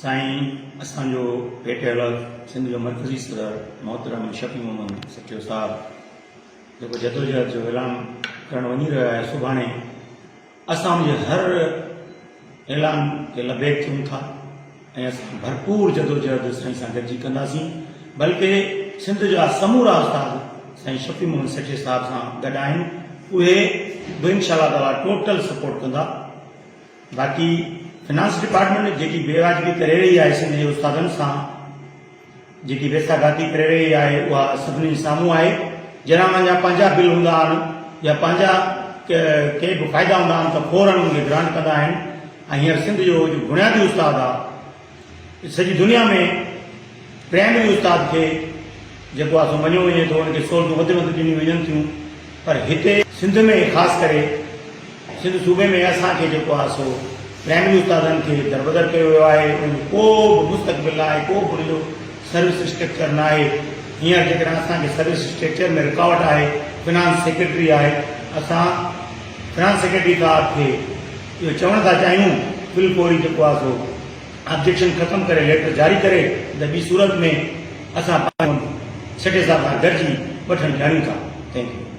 سائين اسان جو پيٽ هيلف سنڌ جو مرڪزي صدر محترم شفيع محمد سچو صاحب جيڪو جدوجهد جو اعلان ڪرڻ وڃي رهيو آهي سڀاڻي، اسان ان جي هر اعلان تي لبيڪ ٿيون ٿا ۽ اسان ڀرپور جدوجهد سائين سان گڏجي ڪنداسين، بلڪه سنڌ جا سمورا استاد سائين شفيع محمد سچي صاحب سان گڏ آهن، اهي به انشاء الله تعالي ٽوٽل سپورٽ ڪندا. باقي فنانس ڊپارٽمينٽ جيڪي بي واجبي ڪري رهي آهي سنڌ جي استادن سان، جيڪي ويساهه گهاتي ڪري رهي آهي اها سڀني جي سامهون آهي. جڏهن انهن جا پنهنجا بل هوندا آهن يا پنهنجا ڪي به فائدا هوندا آهن ته فورن انهن کي گرانٽ ڪندا آهن ۽ هينئر سنڌ جو جو بنيادي استاد آهي سڄي دنيا ۾ پرائمري استاد کي جيڪو آهي سو مڃيو وڃي ٿو ان کي سهولتون وڌ ۾ وڌ ڏنيون وڃن ٿيون پر هتي سنڌ ۾ خاص ڪري سنڌ صوبي ۾ اسان کي جيڪو آهي سو پرائمري استادن کي دربدر ڪيو ويو آهي، انهن جو ڪو به مستقبل نه آهي، ڪو به انهن جو سروس اسٽرڪچر نه آهي. هينئر جيڪڏهن اسان کي سروس اسٽرڪچر ۾ رڪاوٽ آهي، فنانس سيڪريٽري آهي، اسان فنانس سيڪريٽري صاحب کي اهو چوڻ ٿا چاهيون فل فوري جيڪو آهي سو آبجيڪشن ختم ڪري ليٽر جاري ڪري نه ته ٻي صورت ۾ اسان پنهنجو سيٺي صاحب سان گڏجي وٺڻ چاهيون ٿا. Thank you.